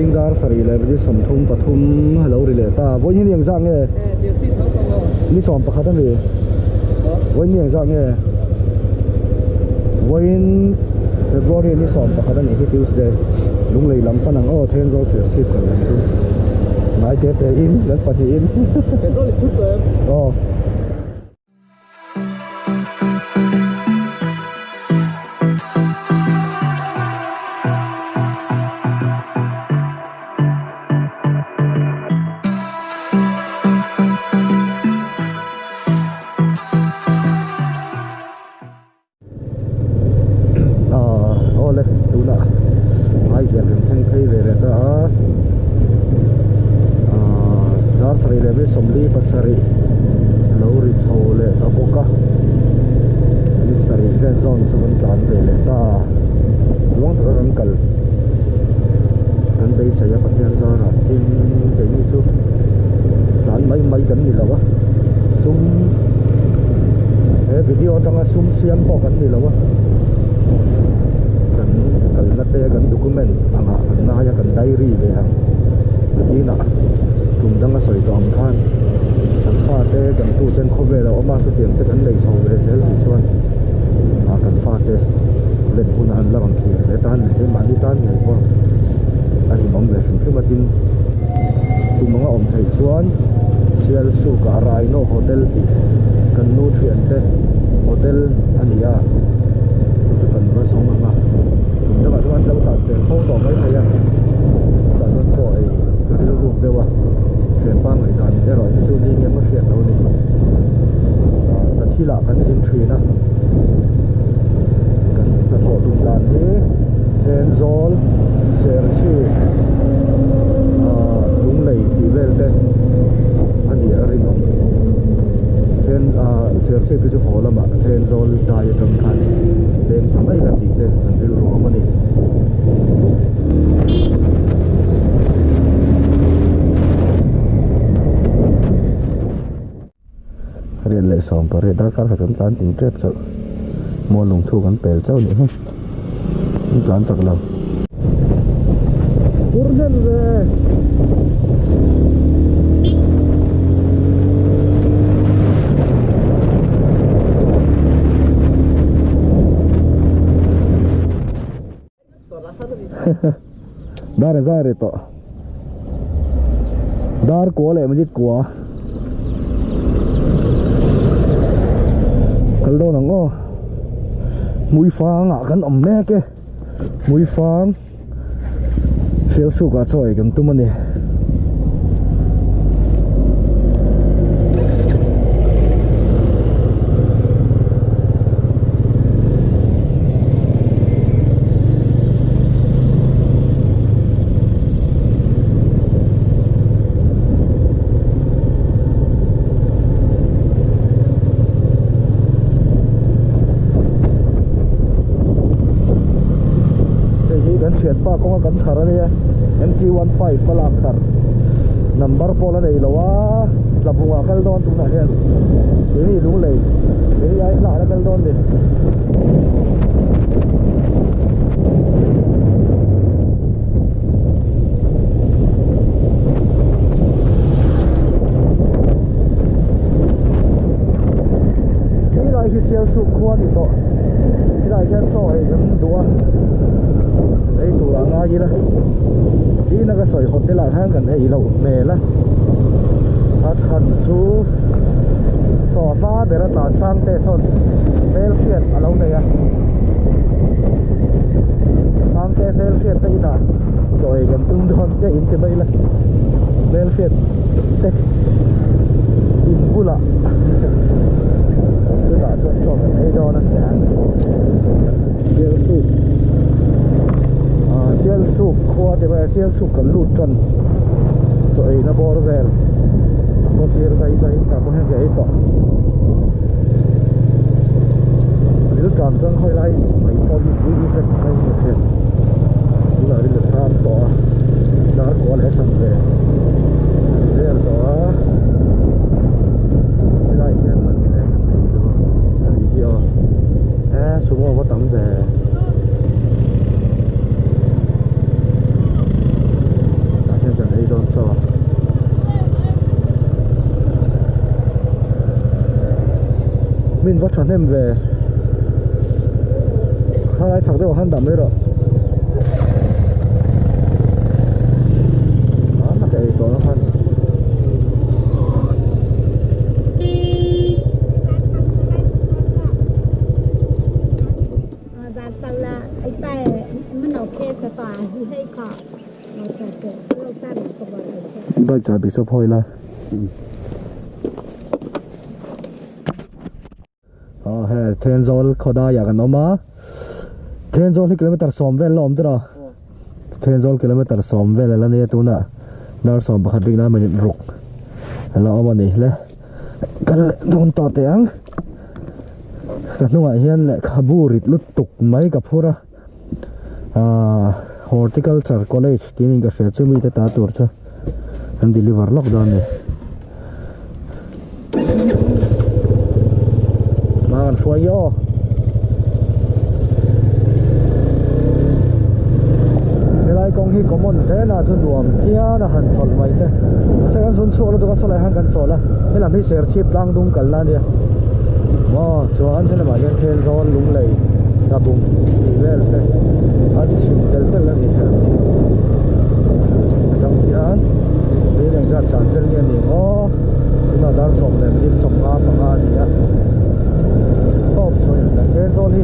Zing dar sarih leh minute 33 a lo ri leh ta. Vawiin hi ni engzah nge? Ni 11 a ni. Vawiin ni engzah nge? Vawiin February ni 11 a nih hi Tuesday. Lunglei lam pan ang aw Thenzawl Serchhip kan lam chu. Ngai te te in kan pahnihin. Petrol i phut tawh em? Aw. Awle tunah Ngaizel kan thleng phei ve leh ta a dar sarih leh minute 47 a lo ri chho leh ta bawk a minute sarih zen zawn chu kan tlan ve leh ta a luang taka kan kal kan beisei a Pathian zarah tin keini chu tlan mai mai kan ni lo a sum he video atanga sum siam pawh kan ni lo a kan kalna te kan document angah kan ngai a kan diary ve ang nakinah tum danga sawi tawh ang khan kan fate kan tuten khawvel a awm a chutiang te kan nei chho ve zel tih chuan ah kan fate let hunah an la rawn thlir ve tan leh keimahni tan ngei pawh a hlimawm ve hrim hrim a tin tum anga awm theih chuan Sialsukah Rhino Hotel tih kan nu thian te hotel a ni a chu chu kan va zawng ang a tum dangah chuan an lo tan pel fo tawh mai thei a chutah chuan chaw ei ka rilruk deuh a thianpa ngaihdan erawh hi chu ni nge maw hriat lo a ni ah ta thilah kan zin thin a kan hnathawh tum dan hi Thenzawl Serchhip ah Lunglei tih vel te a nih a rinawm then ah Serchhip hi chu haw lamah Thenzawl dai atang khan leng ta mai la tih te kan rilru awm a ni. Riat leh 18 darkar khat kan tlan tling tep chauh mual lungthu kan pel chauh nih hi an tlan chak lo. Phur hnem ve. Dar zai ri tawh dar kua leh minute kua kal dawn ang aw hmuifang ah kan awm mek e hmuifang Sialsuk ah chaw ei kan tum a ni. Hei hi kan thianpa kawnga kan chhar a nia MT15 a lak thar number pawh la nei lo a tlabungah kal dawn tunah hian keini lunglei keini ai hnah la kal dawn ni. Helai hi Sialsuk khua a ni tawh helai hian chaw ei kan duh a kan ei tur ah ngai ila zing a ka sawi hotel ah khan kan ei loh hmel a a chhan chu chaw hma ber a tlan sang te sawn hmel hriat a lo nei a sang te hmel hriat te inah chaw ei kan tum dawn te in ti mai ila hmel hriat te in bulah chutah chuan chaw kan ei dawn a nia Sialsuk ah Sialsuk khua te pawh Sialsuk kan lut tan chaw eina bawr vel khaw sir zai zai tah pawh hian ka ei tawh ril tan chuan khawi lai mai pawh hi pui vek mai a ni thei tunah ril a tan tawh a dar kual leh chhan ve a ni vel tawh a helai hian a ni leh kan ei dawn a nih hi aw he sumo va tam ve. Va thahnem ve. Khalai chak deuh ah khan dah mai rawh. A ka ei tawh na khan. Bike chahbi chu a phawi la. Aw he Thenzawl khawdaiah kan awm a Thenzawl hi kilometer sawm vel la awm tawh a Thenzawl kilometer sawm vel ala nia tunah dar sawm pakhat rik nan minute ruk ala awm a ni le kal leh dawn tawh teh ang ka hnungah hian lehkhabu rit lutuk mai ka phur a ahh horticulture college tih in ka hria chu mite ta tur chu an deliver lawk dawn a ni hma kan hruai nge aw helai kawng hi common hle na chu nuam phian a han chawlh mai te mahse kan chhun chhuak lutuk a sawlai khan kan chawl a helam hi serchhip tlang dung kalna a nia maw chuan helamah hian Thenzawl Lunglei Tlabung tih vel te an chhim tel tel a ni helam hi atang hian tui leng zat tan vel nge a ni ang aw tunah dar sawm leh minute sawmnga panga a ni a tawp chhuah in kan Thenzawl hi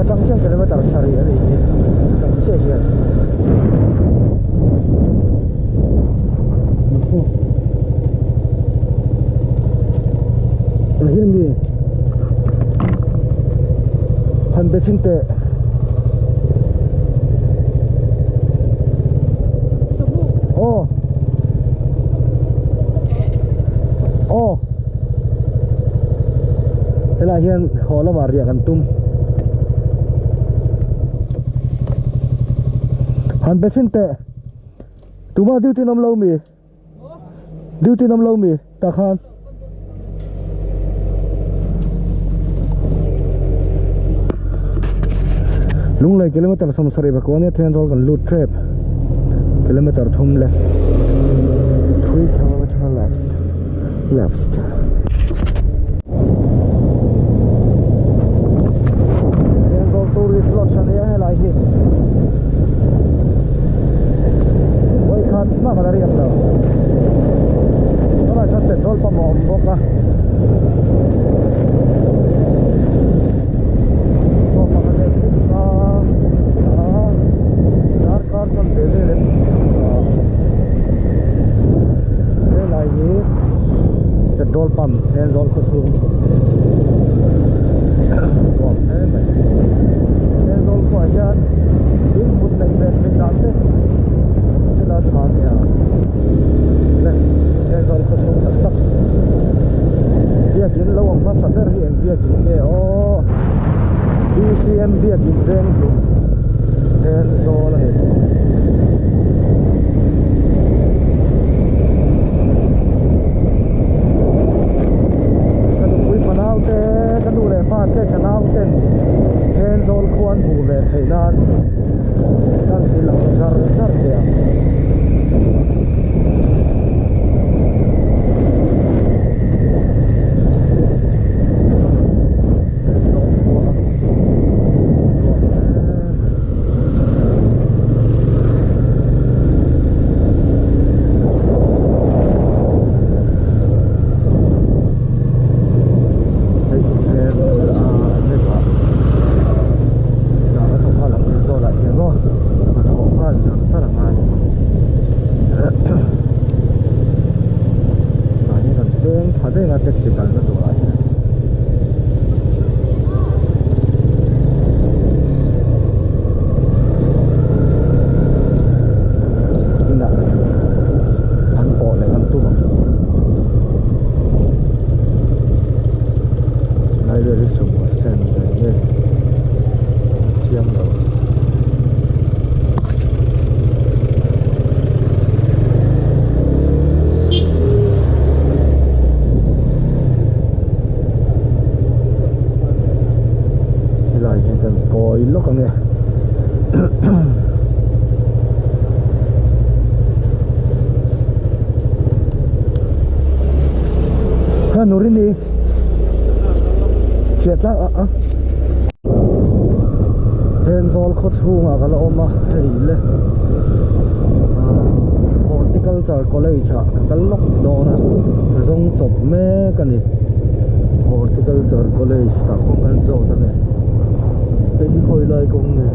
atang chian kilometer sarih a nih hi atang chiah hian. Tah hian mi han be chhin teh aw aw helaiah hian haw lamah riah kan tum han be chhin teh tumah duty an awm lo mi. Duty an awm lo mi tah khan. Lunglei kilometer sawmsarih pakua nia Thenzawl kan lut tep kilometer thum left 3 kilometer left left Thenzawl tourist lodge a nia helai hi. Vawikhat hma kan a riak lo tunah chuan petrol pump a awm bawk a chaw pakhat leh hnih a darkar chuan ve vel em helai hi petrol pump Thenzawl khawchhung nuam hle mai Thenzawl khuaah hian in hmun neih ve theih dan te awm sela tha nia le Thenzawl khawchhung tak tak biakin lo awm hmasa ber hi eng biakin nge aw B_C_M biakin veng hlum Thenzawl a ni. Ka nupui fanau te ka nu leh pa te ka nau ten Thenzawl khua an hmuh ve theih nan kan ti lang zar zar teh ang. Thenzawl khua a nuam hle mai. Hei hi tlem a heta hna ka thawk nghal ang Thenzawl ah hian maw hna thawh nghal zar zar a ngai tah hian kan peng tha daih a taxi kalna turah hian. Inah an pawh leh an tum ang lai vel hi sumo stand ve nge chiang lo. Helai hian kan kawi lawk ang e Kha nurini Chhiat tlak a a. Thenzawl khaw chhungah ka la awm a hei le Horticulture College ah ka kal lawk dawn a ka zawng chawp mek a ni Horticulture College tah kawng kan zawt a ni hei hi khawi lai kawng nge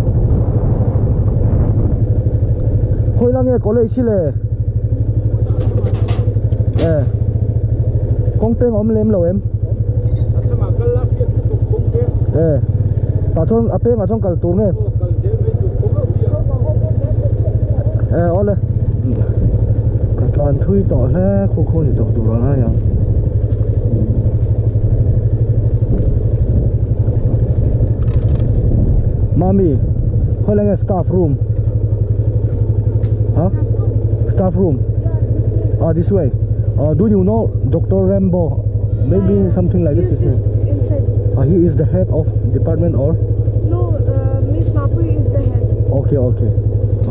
khawi lai nge college hi le e kawng peng a awm lem lo em e tah chuan a pengah chuan kal tur nge e awle ka tlan thui tawh hle khu khu ni tawh tur a ngai ang. Mami khawi lai nge staff room huh staff room ah this way ah do you know Doctor Rambo maybe something like this is ah he is the head of department or No, Miss Mapui is the head. Okay okay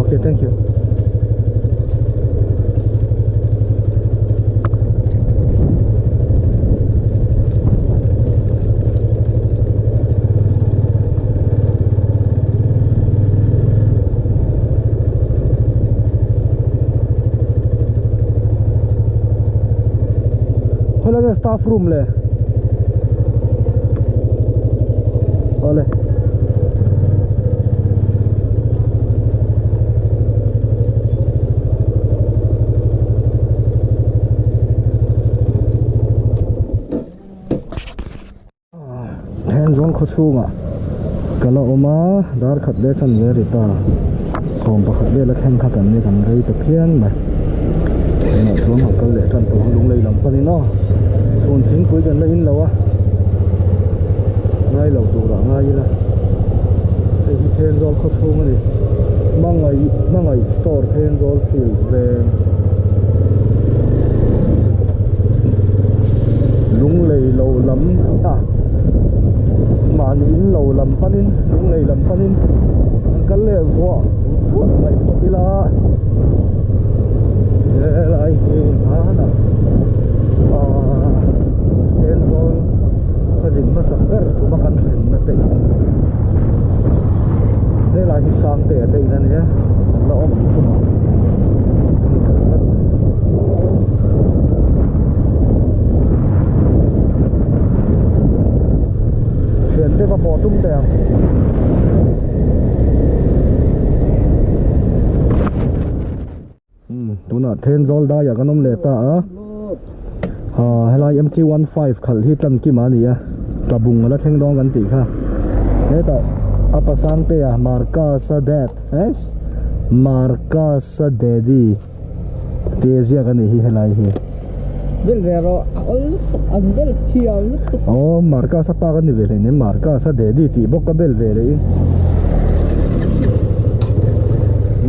okay thank you. Khawi lai nge staff room le awle. Thenzawl khaw chhungah ka la awm a dar khat leh chan ve ri ta sawm pakhat vel a thleng kha kan ni kan rei ta phian mai tunah chuan han kal leh tan tawh ang lunglei lam panin aw chhun thingpui kan la in lo a ngai lo turah ngai ila hei hi Thenzawl khaw chhung a ni hmangaih hmangaih store Thenzawl field veng lunglei lo lam a mahni in lo lam panin lunglei lam panin an kal leh vuah vuah mai phawt ila helai hi hmanah ahh Thenzawl ka zin hmasak ber tuma kan thlenna te in helai hi Sangte a te in a nia an la awm ang chungah hemi kal tlat mai. Thiante va pawh tum teh ang. Umm tunah Thenzawl daiah kan awm leh ta a ha helai M T 15 khalh hi tlan kim a ni a tlabung a la thleng dawn kan tih kha hetah a pasangte a Marcus a dad eh Marcus a daddy tih a ziak a nih hi helai hi. Bel ve rawh a awl lutuk an bel thiam lutuk. Aw Marcus a pa ka ni ve hleinem Marcus a daddy tih bawk ka bel ve leh in.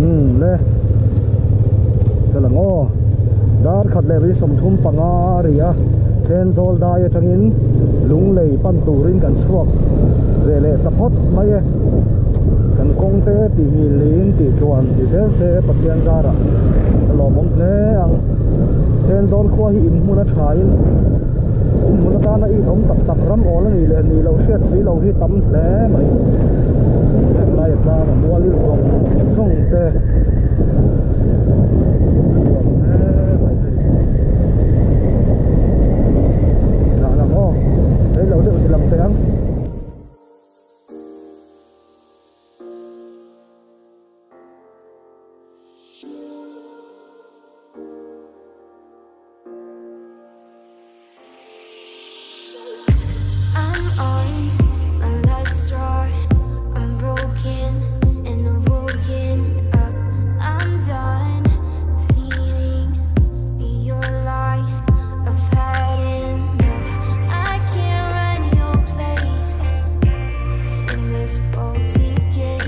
Umm le ka lang aw dar khat leh ri 35 a ri a Thenzawl dai atangin Lunglei pan turin kan chhuak ve leh ta phawt mai e kan kawng te tih ngil niin tih tluan ti zel se Pathian zarah a lawmawm hle ang Thenzawl khua hi inhmun a tha in inhmun atana in awm tak tak ram awl a nih leh nih loh hriat si loh hi tam hle mai heng lai a tlang a mual zawng zawng te a nuam hle mai hei dah lang aw rei lo deuh ti lang teh ang. I'm on my last straw. I'm broken and I'm woken up. I'm done feeding your lies. I've had enough. I can't run your place in this faulty game.